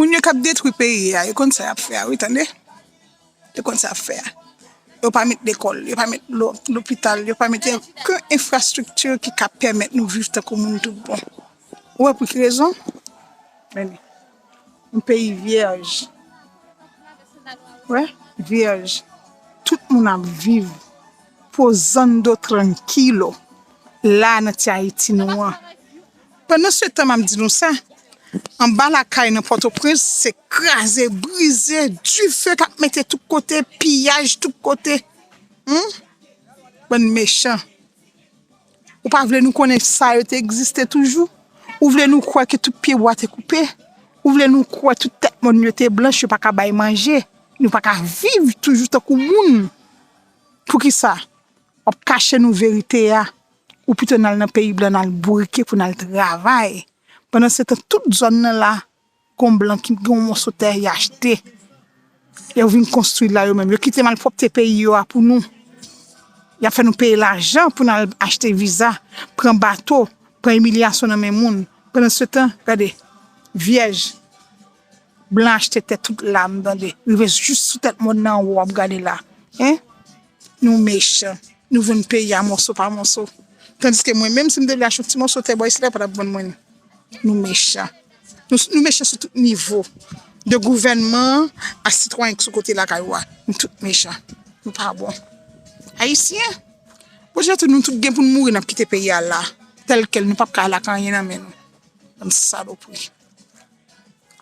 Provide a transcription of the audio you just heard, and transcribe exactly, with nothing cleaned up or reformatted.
Moun yo k ap detwi peyi a, yo konn sa y ap fè a, wi, tande. Yo konn sa y ap fè a. Yo pa met lekòl, yo pa met lo- lopital, yo pa met okenn enfrastrikti ki ka pèmèt nou viv tankou moun tout bon. Ou wè pou ki rezon? Men, yon peyi vyèj. Wè, vyèj. Tout moun ap viv posando tranquilo la nan ti Ayiti nou an. Pandan se tan m ap di nou sa, anba lakay nan Pòtoprens, se kraze, brize, dife k ap mete tout kote, piyaj tout kote. Hmm? Bann mechan. Ou pa vle nou konnen sa yo te egziste toujou? Ou vle nou kwè ke tout pye bwa te koupe? Ou vle nou kwè tout tèt mòn yo te blanch, yo pa ka bay manje? Nou pa ka viv toujou tankou moun? Poukisa w ap kache nou verite a? Ou pito n al nan peyi blan, n al bourike pou n al travay. Pandan se tan, tout zòn nan la, gon blan ki gen yon moso tè y achte. Yo vin konstwi la yo menm. Yo kite malpwòpte peyi yo a pou nou. Y ap fè nou peye lajan pou n al achte viza, pran bato, pran imilyasyon nan men moun. Pandan se tan, gade, vyèj, blan achte tè tout la, m tande. Rive jis sou tèt mòn nan anwo w ap gade la. Hein? Nou mechan. Nou vann peyi a mòso pa mòso. Tandiske mwen menm, si m te vle achte yon ti mòso tè bò isit la, yo pa t ap vann mwen li. Nou mechan. Nou, nou mechan sou tout nivo. De gouvènman an a sitwayen ki sou kote lakay ou a. Nou tout mechan. Nou pa bon. Ayisyen, bon, jan tou nou tout gen pou n mouri, n ap kite peyi a la. Tèlkèl, nou p ap ka al ak anyen nan men nou. Bann salopri.